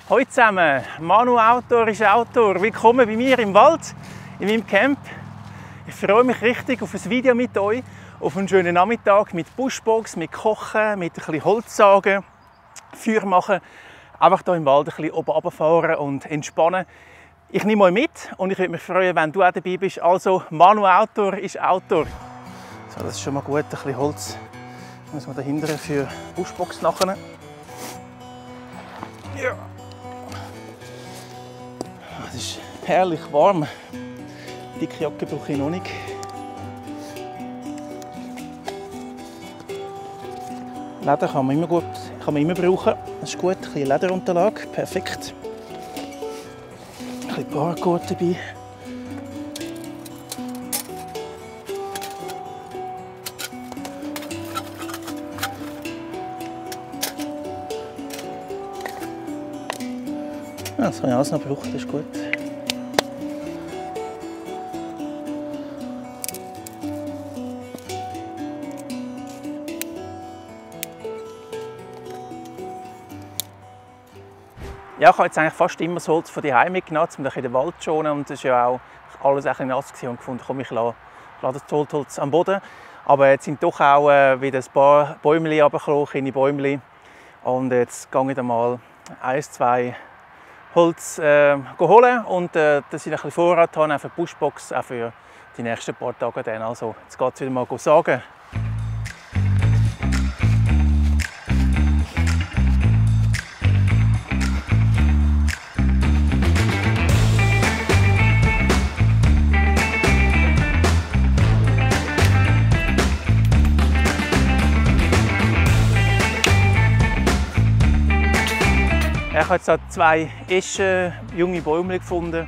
Hallo zusammen, Manu Outdoor ist Outdoor. Willkommen bei mir im Wald, in meinem Camp. Ich freue mich richtig auf ein Video mit euch, auf einen schönen Nachmittag mit Bushbox, mit Kochen, mit ein bisschen Holzsagen, Feuer machen, einfach hier im Wald ein bisschen oben runterfahren und entspannen. Ich nehme euch mit und ich würde mich freuen, wenn du auch dabei bist. Also, Manu Outdoor ist Outdoor. So, das ist schon mal gut, ein bisschen Holz muss man dahinter für Bushbox nachher. Ja. Es ist herrlich warm. Dicke Jacke brauche ich noch nicht. Leder kann man immer brauchen. Das ist gut. Ein bisschen Lederunterlage, perfekt. Ein bisschen Paracord dabei. Ja, das kann ich alles noch brauchen, das ist gut. Ja, ich habe jetzt eigentlich fast immer das Holz von daheim mitgenommen, um den Wald zu schonen. Und es war ja auch alles ein bisschen nass und gefunden, komm, ich lasse das Totholz am Boden. Aber jetzt sind doch auch wieder ein paar Bäume runtergekommen, kleine Bäume. Und jetzt gehe ich mal 1, 2 Holz holen und dass ich ein bisschen Vorrat habe, auch für die Bushbox, auch für die nächsten paar Tage. Dann. Also, jetzt geht es wieder mal sagen. Ich habe jetzt 2 Eschen, junge Bäume gefunden,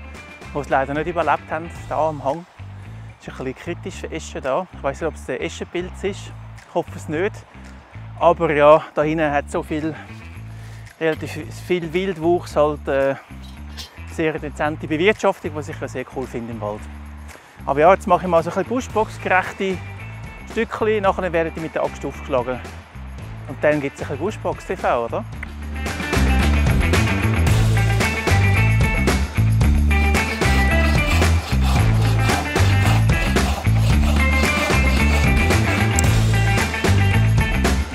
die es leider nicht überlebt haben, hier am Hang. Das ist ein bisschen kritisch für Eschen hier. Ich weiß nicht, ob es der Eschenpilz ist. Ich hoffe es nicht. Aber ja, da hinten hat so relativ viel Wildwuchs, halt, sehr dezente Bewirtschaftung, was ich sehr cool finde im Wald. Aber ja, jetzt mache ich mal so ein bisschen Bushbox-gerechte Stückchen. Nachher werden die mit der Axt aufgeschlagen. Und dann gibt es ein bisschen Bushbox-TV, oder?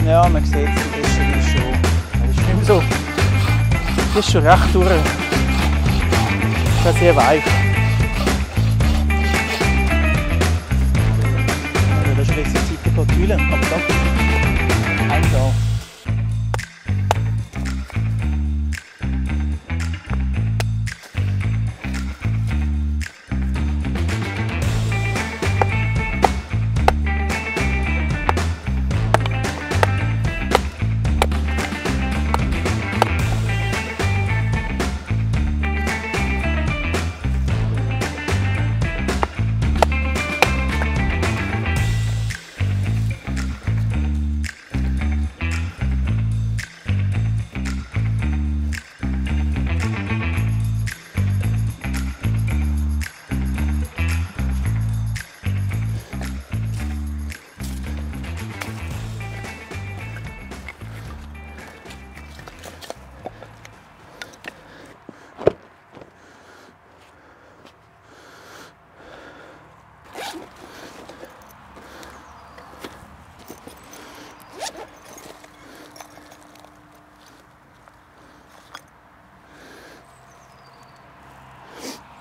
Ja, man sieht es, das ist schon. Das ist nicht mehr so. Das ist schon recht durch. Das ist sehr weich. Also, das ist schon Zeit zu kühlen, aber danke. Einmal.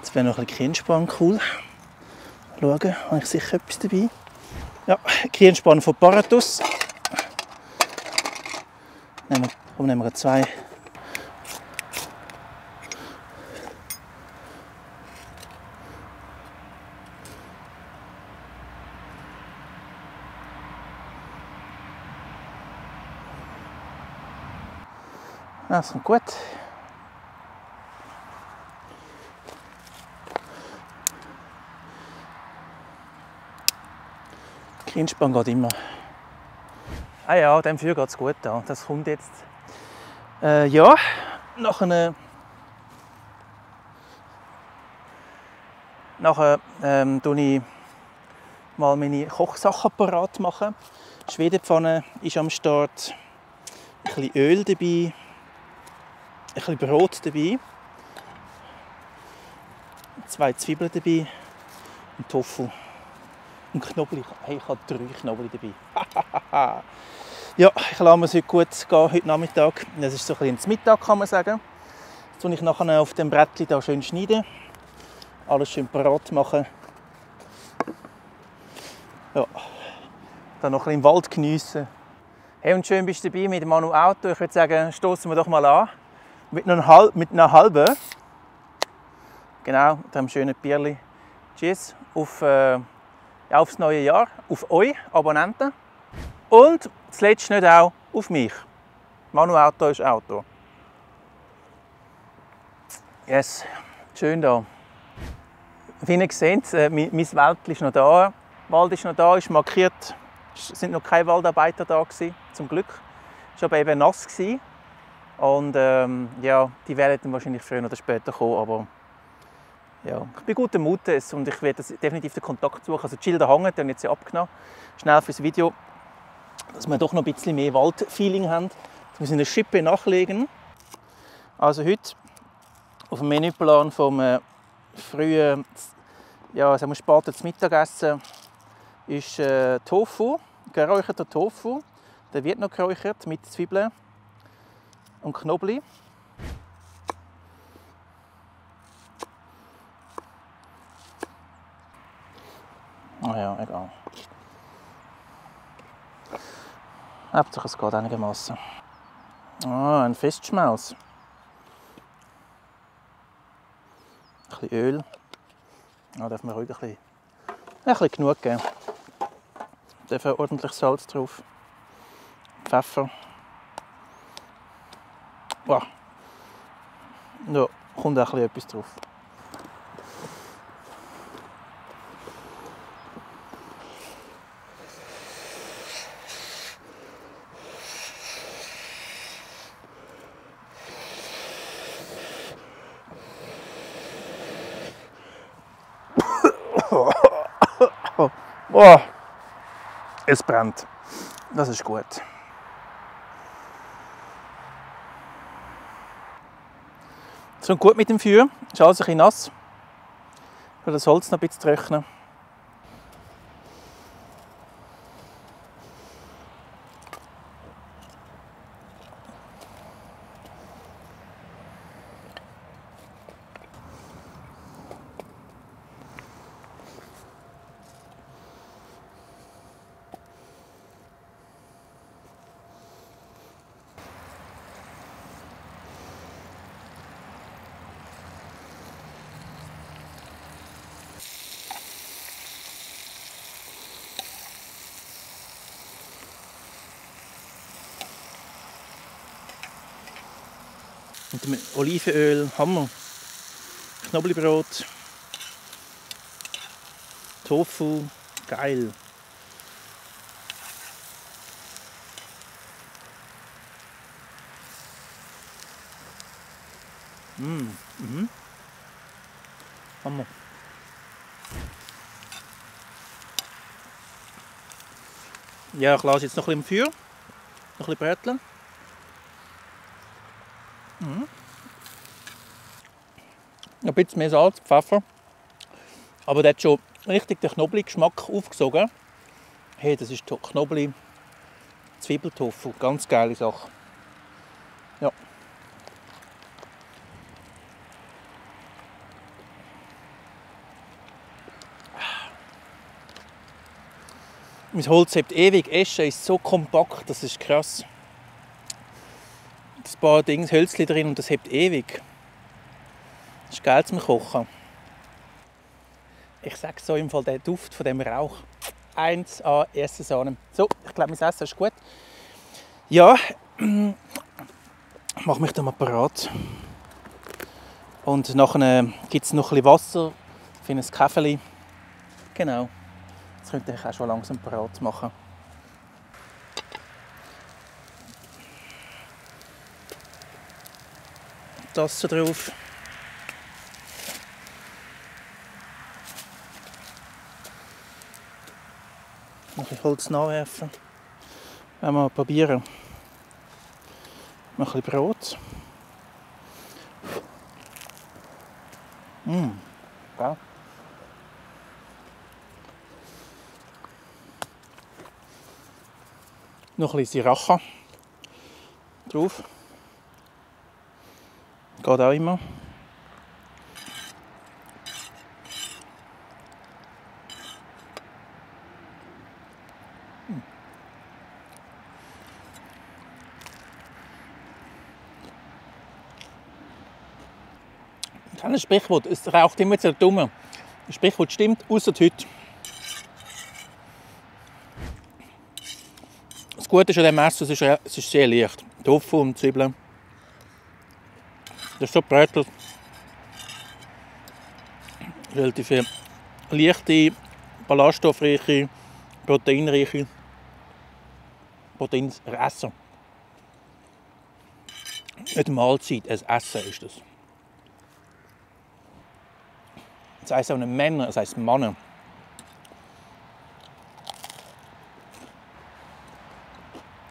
Jetzt wäre noch ein bisschen Kienspan cool. Schauen, habe ich sicher etwas dabei. Ja, Kienspan von Paratus. Nehmen wir 2. Das ist gut. Kienspan geht immer. Ah ja, dem Feuer geht es gut an. Das kommt jetzt. Ja, nachher tue ich mal meine Kochsachen parat machen. Die Schwedenpfanne ist am Start. Ein bisschen Öl dabei. bisschen Brot dabei, 2 Zwiebeln dabei und Tofu und Knoblauch. Hey, ich habe 3 Knoblauch dabei. Ja, ich lasse mir es heute gut gehen, heute Nachmittag. Das ist so ein bisschen ins Mittag, kann man sagen. Jetzt tue ich nachher auf dem Brettchen da schön schneiden. Alles schön parat machen. Ja, dann noch ein bisschen im Wald geniessen. Hey, und schön bist du dabei mit dem Manu Auto. Ich würde sagen, stoßen wir doch mal an. Mit einer halben. Genau, mit einem schönen Bierli. Tschüss aufs neue Jahr, auf euch Abonnenten. Und zuletzt nicht auch auf mich. Manu Auto ist Auto. Yes, schön da. Wie ihr seht, mein Wäldchen ist noch da. Der Wald ist noch da, ist markiert. Es sind noch keine Waldarbeiter da gewesen, zum Glück. Es war aber eben nass gewesen. Und ja, die werden dann wahrscheinlich früher oder später kommen. Aber ja, ich bin guten Mutes und ich werde definitiv den Kontakt suchen. Also die Schilder hängen, die haben jetzt abgenommen. Schnell fürs Video, dass wir doch noch ein bisschen mehr Waldfeeling haben. Jetzt müssen wir eine Schippe nachlegen. Also heute auf dem Menüplan vom frühen, ja, sagen wir spätes Mittagessen ist Tofu, geräucherter Tofu. Der wird noch geräuchert mit Zwiebeln und Knoblauch. Ah ja, egal. Hauptsache es geht einigermaßen. Ah, ein Festschmaus. Ein bisschen Öl. Da darf man ruhig ein bisschen genug geben. Darf ordentlich Salz drauf. Pfeffer. Wow. Ja, kommt auch etwas drauf. Oh, es brennt. Das ist gut. Es kommt gut mit dem Feuer. Es ist alles ein bisschen nass. Für das Holz noch ein bisschen trocknen. Mit dem Olivenöl, Hammer, Knoblauchbrot, Tofu, geil. Hammer. Ja, ich lasse jetzt noch ein bisschen im Feuer, noch ein bisschen bräteln. Ein bisschen mehr Salz, Pfeffer. Aber der hat schon richtig den Knoblauchgeschmack aufgesogen. Hey, das ist Knoblauch, Zwiebeltofu, ganz geile Sache. Ja. Mein Holz hebt ewig, Esche ist so kompakt, das ist krass. Ein paar Hölzchen drin und das hebt ewig. Das ist geil zum Kochen. Ich sage so im Fall, der Duft von dem Rauch. 1A, erste Sahne. So, ich glaube, mein Essen ist gut. Ja, ich mache mich da mal parat. Und nachher gibt es noch ein bisschen Wasser für ein Käferli. Genau. Jetzt könnte ich auch schon langsam parat machen. Tasse drauf. Noch ein bisschen Holz nachwerfen. Wenn wir mal probieren. Noch ein bisschen Brot. Ja. Noch ein bisschen Sriracha drauf. Geht auch immer. Das ist ein Sprichwort, es raucht immer zu dumm. Das Sprichwort stimmt, außer heute. Das Gute ist an diesem Essen, es ist sehr leicht. Tofu und Zwiebeln. Das ist so Brötchen. Relativ leichte, ballaststoffreiche, proteinreiche Essen. Nicht eine Mahlzeit, ein Essen ist das. Das heisst auch nicht Männer, das heisst Männer.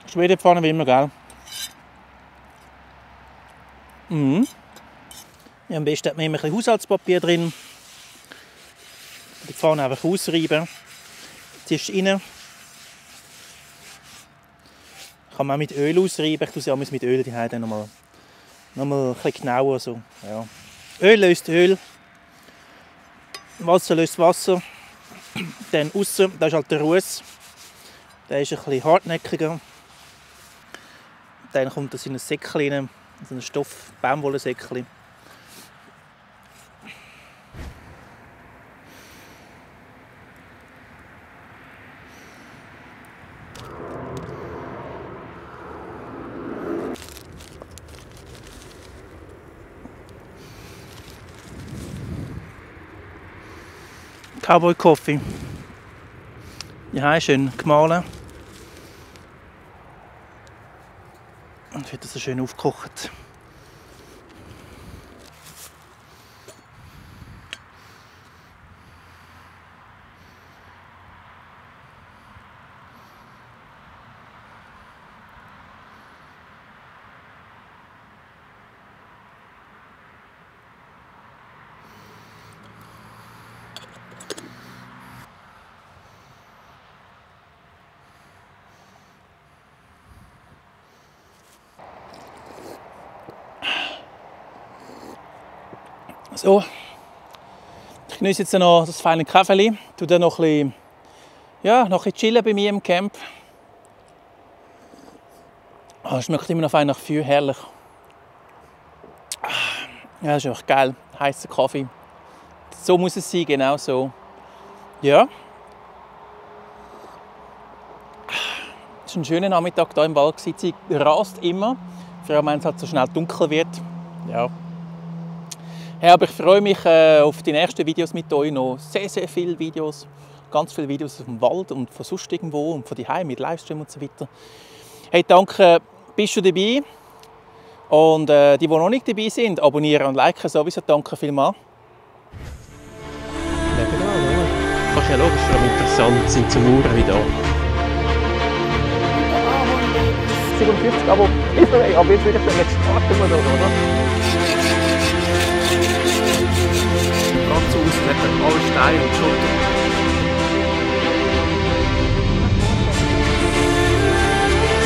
Schwedepfanne wie immer, gell? Ja, am besten hat man immer ein bisschen Haushaltspapier drin. Die Pfanne einfach ausreiben. Ziehst rein. Kann man auch mit Öl ausreiben. Ich tue sie auch mit Öl die dann nochmal ein bisschen genauer. So. Ja. Öl löst Öl. Wasser löst Wasser. Dann aussen, da ist halt der Ruß. Der ist ein bisschen hartnäckiger. Dann kommt das in ein Säckchen rein, so ein Stoff-Baumwollsäckchen. Cowboy Coffee. Ja, schön gemahlen. Und wird das so schön aufgekocht. So, ich genieße jetzt noch das feine Kaffee, tue dann noch ein bisschen chillen bei mir im Camp. Es schmeckt immer noch fein nach Feuer, herrlich. Ja, das ist einfach geil, heißer Kaffee. So muss es sein, genau so. Ja. Es war ein schöner Nachmittag hier im Wald. Sie rast immer, vor allem wenn es halt so schnell dunkel wird. Ja. Ja, aber ich freue mich auf die nächsten Videos mit euch. Noch sehr, sehr viele Videos. Ganz viele Videos aus dem Wald und von sonst irgendwo und von daheim mit Livestream und so weiter. Hey, danke, bist du dabei? Und die noch nicht dabei sind, abonnieren und liken sowieso. Danke vielmals. Ja, genau, ja. Kannst ja logisch, aber interessant sind zum Uhren wieder. 57, aber jetzt würde ich sagen, jetzt starten wir da, oder? Ganz ausgeklebt, alle Steine und Schulter.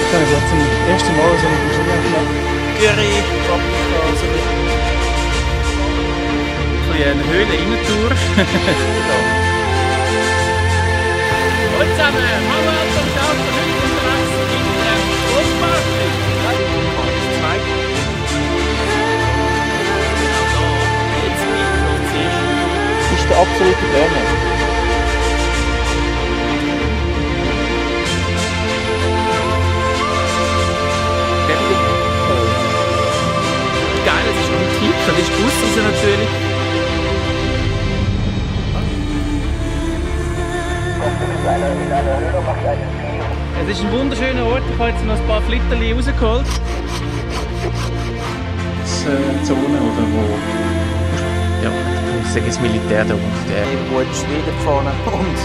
Ich habe jetzt zum ersten Mal so eine Curry, Paprika, so eine Höhle-Innentour. Hallo zusammen, hallo zum Start von heute unterwegs in der Großparty. Zwei. Das ist der absolute Burner. Geil, es ist noch ein Tief, das ist draussen natürlich. Es ist ein wunderschöner Ort, ich habe jetzt noch ein paar Flitterli rausgeholt. Das Zone, oder wo, ja, ich sage das Militär da und der irgendwo in Schweden vorne und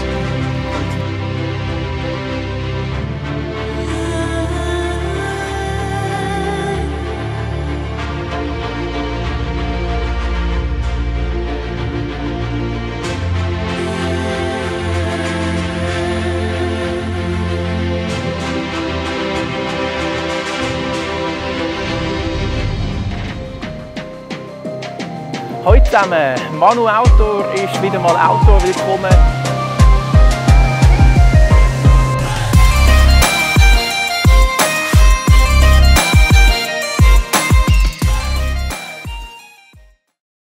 Hallo zusammen, Manu Outdoor ist wieder mal Outdoor willkommen.